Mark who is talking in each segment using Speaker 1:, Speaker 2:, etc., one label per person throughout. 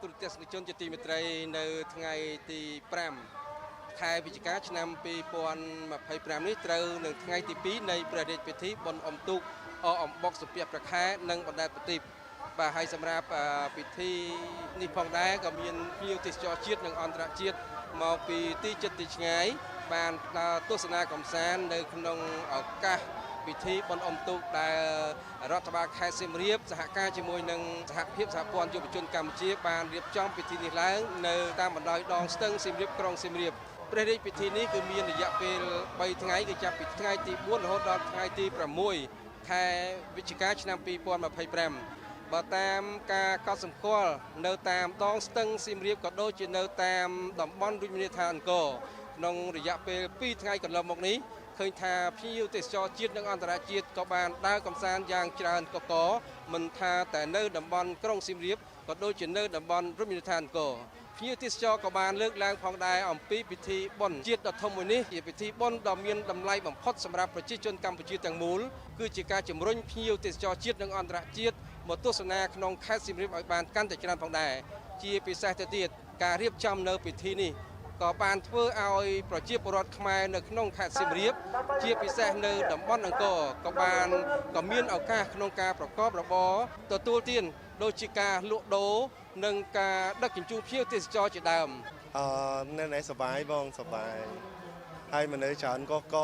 Speaker 1: ទូរទស្សនិកជនជាទីមេត្រីនៅថ្ងៃទី5ខែវិច្ឆិកាឆ្នាំ2025នេះត្រូវនឹងថ្ងៃទី2នៃព្រះរាជពិធីបុណ្យអុំទូកអអំបុកសំពះព្រះខែនិងបណ្ដែតប្រទីបបាទហើយសម្រាប់ពិធីនេះផងដែរក៏មានភ្ញៀវទេសចរជាតិនិងអន្តរជាតិមកពីទីជិតទីឆ្ងាយបានដើរទស្សនាកម្សាន្តនៅក្នុងឱកាសពិធីបុណ្យអុំទូកដែលរដ្ឋបាលខេត្តសៀមរាបសហការជាមួយនឹងសហភាពសហព័ន្ធយុវជនកម្ពុជាបានរៀបចំពិធីនេះឡើងនៅតាមបណ្ដោយដងស្ទឹងសៀមរាបក្រុងសៀមរាបព្រះរាជពិធីនេះគឺមានរយៈពេល3ថ្ងៃគឺចាប់ពីថ្ងៃទី4រហូតដល់ថ្ងៃទី6ខែវិច្ឆិកាឆ្នាំ2025បើតាមការកត់សម្គាល់នៅតាមដងស្ទឹងសៀមរាបក៏ដូចជានៅតាមតំបន់រមណីយដ្ឋានអង្គរក្នុងរយៈពេល2ថ្ងៃកន្លងមកនេះឃើញថាភ្ញៀវទេសចរជាតិនិងអន្តរជាតិក៏បានដើរកម្សាន្តយ៉ាងច្រើនកកមិនថាតែនៅតំបន់ក្រុងសៀមរាបក៏ដូចជានៅតំបន់រមណីយដ្ឋានអង្គរភ្ញៀវទេសចរក៏បានលើកឡើងផងដែរអំពីពិធីបុណ្យជាតិដ៏ធំមួយនេះជាពិធីបុណ្យដ៏មានតម្លៃបំផុតសម្រាប់ប្រជាជនកម្ពុជាទាំងមូលគឺជាការជំរុញភ្ញៀវទេសចរជាតិនិងអន្តរជាតិមកទស្សនាក្នុងខេត្តសៀមរាបឲ្យបានកាន់តែច្រើនផងដែរជាពិសេសទៅទៀតការរៀបចំនៅពិធីនេះក៏បានធ្វើឲ្យប្រជាពលរដ្ឋខ្មែរនៅក្នុងខេត្តសៀមរាបជាពិសេសនៅតំបន់អង្គរក៏បានក៏មានឱកាសក្នុងការប្រកបរបរទទួលទានដូចជាការលក់ដូរនិងការដឹកជញ្ជូនភ្ញៀវទេសចរជាដើម
Speaker 2: នៅនេះសប្បាយបងសប្បាយហើយមនុស្សច្រើនកក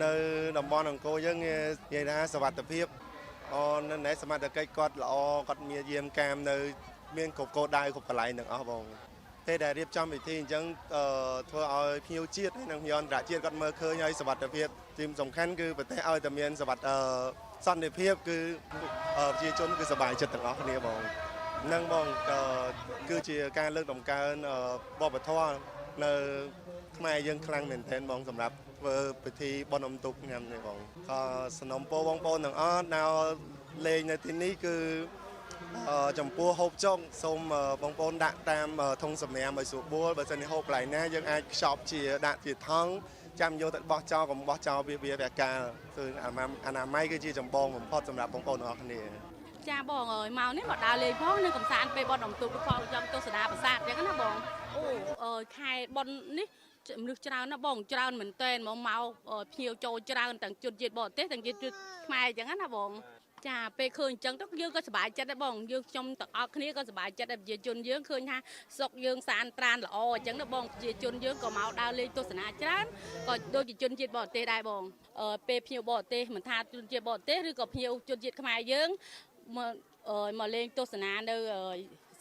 Speaker 2: នៅតំបន់អង្គរយើងនិយាយថាសុវត្ថិភាពនៅនេះសមត្ថកិច្ចគាត់ល្អគាត់មានយាមកាមនៅមានគ្រប់គោលដៅគ្រប់កន្លែងទាំងអស់បងពេលដែលរៀបចំពិធីអញ្ចឹងធ្វើឲ្យភ្ញៀវជាតិនិងភ្ញៀវអន្តរជាតិគាត់មើលឃើញហើយសុវត្ថិភាពទីសំខាន់គឺប្រទេសឲ្យតែមានសុវត្ថិសន្តិភាពគឺប្រជាជនគឺសប្បាយចិត្តទាំងអស់គ្នាបងនឹងបងគឺជាការលើកតម្កើងវប្បធម៌នៅខ្មែរយើងខ្លាំងមែនទែនបងសម្រាប់ធ្វើពិធីបុណ្យអុំទូកញ៉ាំនេះបងក៏សំណូមពរបងប្អូនទាំងអស់នៅលេងនៅទីនេះគឺចំពោះហូបចុកសូមបងប្អូនដាក់តាមធុងសំរាមឲ្យស្រួលបួលបើសិនជាហូបកន្លែងណាយើងអាចខ្ចប់ជាដាក់ជាថង់ចាំយកទៅបោះចោលកុំបោះចោលវាពាក់កាលគឺអនាម័យគឺជាចម្បងបំផុតសម្រាប់បងប្អូនទាំងអស់គ្នា
Speaker 3: ចាបងអើយមកនេះមកដើរលេងផងនឹងកំសាន្តពេលបុណ្យអុំទូកផងចង់ទស្សនាប្រាសាទអញ្ចឹងណាបងអូខែបុណ្យនេះមនុស្សច្រើនណាបងច្រើនមែនតើមកភ្ញៀវចូលច្រើនទាំងជនជាតិបរទេសទាំងជាតិខ្មែរអញ្ចឹងណាបងចាពេលឃើញអញ្ចឹងទៅយើងក៏សប្បាយចិត្តដែរបងយើងខ្ញុំទាំងអស់គ្នាក៏សប្បាយចិត្តដែរប្រជាជនយើងឃើញថាស្រុកយើងសានត្រានល្អអញ្ចឹងណាបងប្រជាជនយើងក៏មកដើរលេងទស្សនាច្រើនក៏ដូចជាជនជាតិបរទេសដែរបងពេលភ្ញៀវបរទេសមិនថាជនជាតិបរទេសឬក៏ភ្ញៀវជនជាតិខ្មែរយើងមកលេងទស្សនានៅ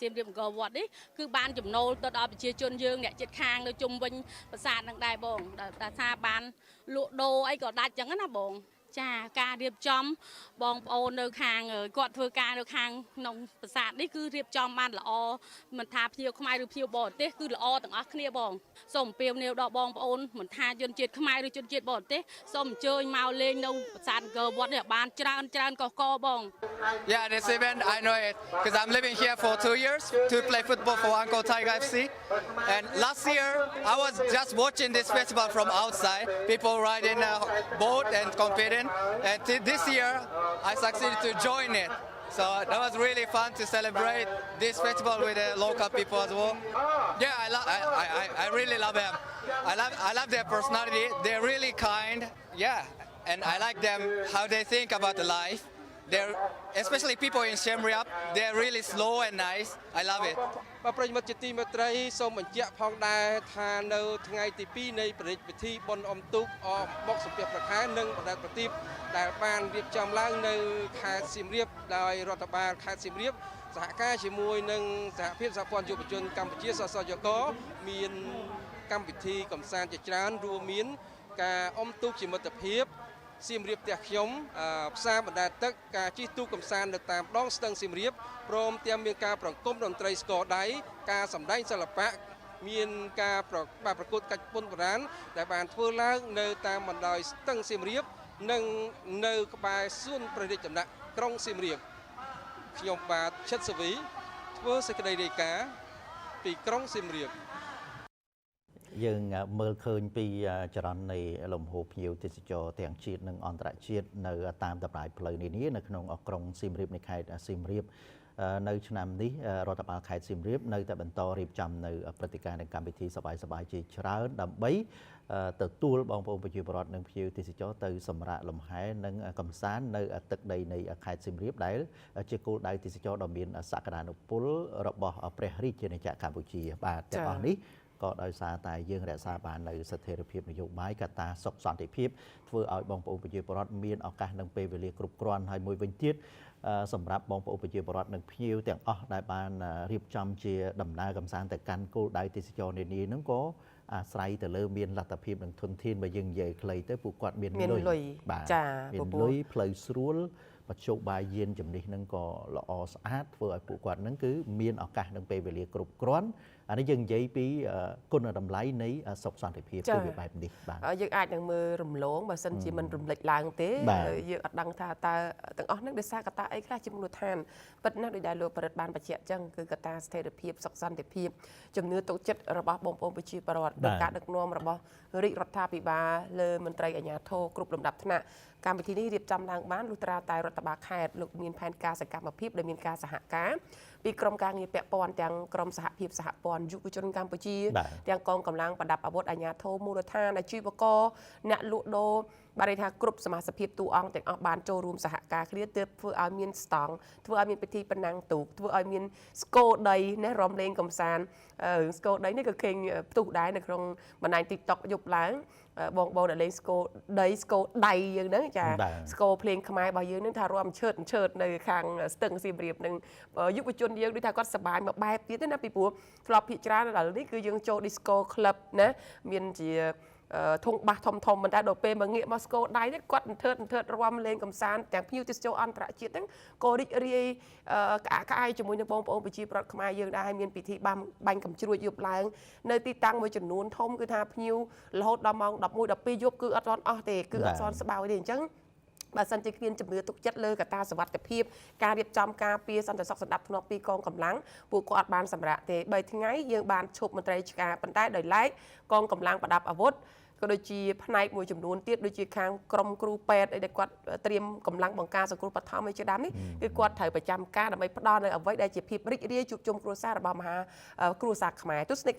Speaker 3: សៀមរាបអង្គរវត្តនេះគឺបានចំណូលទៅដល់ប្រជាជនយើងអ្នកជិតខាងនៅជុំវិញប្រាសាទនឹងដែរបងតែថាបានលក់ដូរអីក៏ដាច់អញ្ចឹងណាបងចាការរៀបចំបងប្អូននៅខាងគាត់ធ្វើការនៅខាងក្នុងប្រាសាទនេះគឺរៀបចំបានល្អមិនថាភ្ញៀវខ្មែរឬភ្ញៀវបរទេសគឺល្អទាំងអស់គ្នាបងសូមអំពាវនាវដល់បងប្អូនមិនថាជនជាតិខ្មែរឬជនជាតិបរទេសសូមអញ្ជើញមកលេងនៅប្រាសាទអង្គរវត្តនេះបានច្រើនច្រើនកកបង
Speaker 4: Yeah, this event I know it because I'm living here for 2 years to play football for Angkor Tiger FC, and last year I was just watching this festival from outside, people riding a boat and competing. And this year, I succeeded to join it. So that was really fun to celebrate this festival with the local people as well. Yeah, I really love them. I love their personality. They're really kind. Yeah, and I like them how they think about the life. They're especially people in Siem Reap. They're really slow and nice. I love it.
Speaker 1: បាទប្រិយមិត្តជាទីមេត្រីសូមបញ្ជាក់ផងដែរថានៅថ្ងៃទី2នៃព្រះរាជពិធីបុណ្យអុំទូកអបុកសំពះព្រះខែនិងបណ្ដែតប្រទីបដែលបានរៀបចំឡើងនៅខេត្តសៀមរាបដោយរដ្ឋបាលខេត្តសៀមរាបសហការជាមួយនឹងសហភាពសហព័ន្ធយុវជនកម្ពុជាសសយកមានកម្មវិធីកម្សាន្តជាច្រើនរួមមានការអុំទូកជាមិត្តភាពសៀមរាបផ្ទះខ្ញុំផ្សារបណ្ដែតទឹកការជិះទូកកម្សាន្តនៅតាមដងស្ទឹងសៀមរាបព្រមទាំងមានការប្រគំតន្ត្រីស្គរដៃការសម្ដែងសិល្បៈមានការប្រកួតកាច់ពុនបុរាណដែលបានធ្វើឡើងនៅតាមបណ្ដោយស្ទឹងសៀមរាបនិងនៅក្បែរសួនព្រះរាជដំណាក់ក្រុងសៀមរាបខ្ញុំបាទឈិតសវីធ្វើសេចក្តីរាយការណ៍ពីក្រុងសៀមរាប
Speaker 5: យើងមើលឃើញពីចរន្តនៃលំហូរភ្ញៀវទេសចរទាំងជាតិនិងអន្តរជាតិនៅតាមតម្លៃផ្លូវនានានៅក្នុងក្រុងសៀមរាបនៃខេត្តសៀមរាប នៅឆ្នាំនេះរដ្ឋបាលខេត្តសៀមរាបនៅតែបន្តរៀបចំនៅព្រឹត្តិការណ៍និងកម្មវិធីសប្បាយៗជាច្រើនដើម្បីទទួលបងប្អូនប្រជាពលរដ្ឋនិងភ្ញៀវទេសចរទៅសម្រាកលំហែនិងកំសាន្តនៅទឹកដីនៃខេត្តសៀមរាបដែលជាគោលដៅទេសចរដ៏មានសក្តានុពលរបស់ព្រះរាជាណាចក្រកម្ពុជាបាទទាំងអស់នេះក៏ដោយសារតែយើងរក្សាបាននៅស្ថិរភាពនយោបាយកត្តាសុខសន្តិភាពធ្វើឲ្យបងប្អូនប្រជាពលរដ្ឋមានឱកាសនិងពេលវេលាគ្រប់គ្រាន់ហើយមួយវិញទៀតសម្រាប់បងប្អូនប្រជាពលរដ្ឋនិងភ្ញៀវទាំងអស់ដែលបានរៀបចំជាដំណើរកម្សាន្តទៅកាន់គោលដៅទេសចរនានាហ្នឹងក៏អាស្រ័យទៅលើមានលទ្ធភាពនិងធនធានបើយើងនិយាយខ្លីទៅពួកគាត់មានលុយបាទមានលុយផ្លូវស្រួលបច្ចុប្បាយយានជំនិះហ្នឹងក៏ល្អស្អាតធ្វើឲ្យពួកគាត់ហ្នឹងគឺមានឱកាសនិងពេលវេលាគ្រប់គ្រាន់អានេះយើងនិយាយពីគុណតម្លៃនៃសុខសន្តិភាពគឺវាបែបនេះបាទ
Speaker 6: យើងអាចនឹងមើលរំលងបើសិនជាមិនរំលេចឡើងទេយើងអត់ដឹងថាតើទាំងអស់ហ្នឹងដោយសារកត្តាអីខ្លះជាមូលដ្ឋានពិតណាស់ដោយដែលលោកប្រិតបានបញ្ជាក់ចឹងគឺកត្តាស្ថិរភាពសុខសន្តិភាពជំនឿទុកចិត្តរបស់បងប្អូនប្រជាពលរដ្ឋដោយការដឹកនាំរបស់រាជរដ្ឋាភិបាលលើមន្ត្រីអាជ្ញាធរគ្រប់លំដាប់ថ្នាក់កម្មវិធីនេះរៀបចំឡើងបានលុះត្រាតែរដ្ឋបាលខេត្តលោកមានផែនការសកម្មភាពដែលមានការសហការពីក្រុមការងារពាក់ព័ន្ធទាំងក្រុមសហភាពសហព័ន្ធយុវជនកម្ពុជាទាំងកងកម្លាំងប្រដាប់អាវុធអាជ្ញាធរមូលដ្ឋានអាជីវករអ្នកលក់ដូរបានន័យថាគ្រប់សមាជិកភាពទូអង្គទាំងអស់បានចូលរួមសហការគ្នាទើបធ្វើឲ្យមានស្តង់ធ្វើឲ្យមានពិធីប៉ុណ្ណឹងទូកធ្វើឲ្យមានស្គរដីណារំលេងកំសាន្តរឿងស្គរដីនេះក៏ឃើញផ្ទុះដែរនៅក្នុងបណ្ដាញ TikTok យប់ឡើងបងបងដែលលេងស្គរដីស្គរដៃយើងហ្នឹងចាស្គរភ្លេងខ្មែររបស់យើងហ្នឹងថារំឆើតឆើតនៅខាងស្ទឹងសៀមរាបនឹងយុវជនយើងដូចថាគាត់សប្បាយមួយបែបទៀតណាពីព្រោះធ្លាប់ភាគច្រើនដល់នេះគឺយើងចូល disco club ណាមានជាធុងបាសធំធំប៉ុន្តែដល់ពេលមកងាកមកស្គរដៃនេះគាត់អន្ថើតរំលេងកំសាន្តទាំងភ្ញៀវទេសចរអន្តរជាតិហ្នឹងក៏រីករាយក្អាកក្អាយជាមួយនឹងបងប្អូនប្រជាប្រដ្ឋខ្មែរយើងដែរហើយមានពិធីបាញ់កំជ្រួចយប់ឡើងនៅទីតាំងមួយចំនួនធំគឺថាភ្ញៀវរហូតដល់ម៉ោង11 12យប់គឺអត់ទាន់អស់ទេគឺអត់ទាន់ស្បោយទេអញ្ចឹងបើសិនជាគ្មានជំនឿទុកចិត្តលើកត្តាសុវត្ថិភាពការរៀបចំការពារសន្តិសុខសណ្ដាប់ធ្នាប់ពីកងកម្លាំងពួកគាត់អត់បានសម្រាកទេ3ថ្ងៃយើងបានឈប់មន្ត្រីឆ្ការប៉ុន្តែដោយឡែកកងកម្លាំងប្រដាប់អាវុធក៏ដូចជាផ្នែកមួយចំនួនទៀតដូចជាខាងក្រុមគ្រូពេទ្យអីដែលគាត់ត្រៀមកម្លាំងបង្ការសង្គ្រោះបឋមអីជាដើមនេះគឺគាត់ត្រូវប្រចាំការដើម្បីផ្ដល់នៅអ្វីដែលជាភាពរីករាយជួបជុំគ្រួសាររបស់មហាគ្រួសារខ្មែរទស្សនិក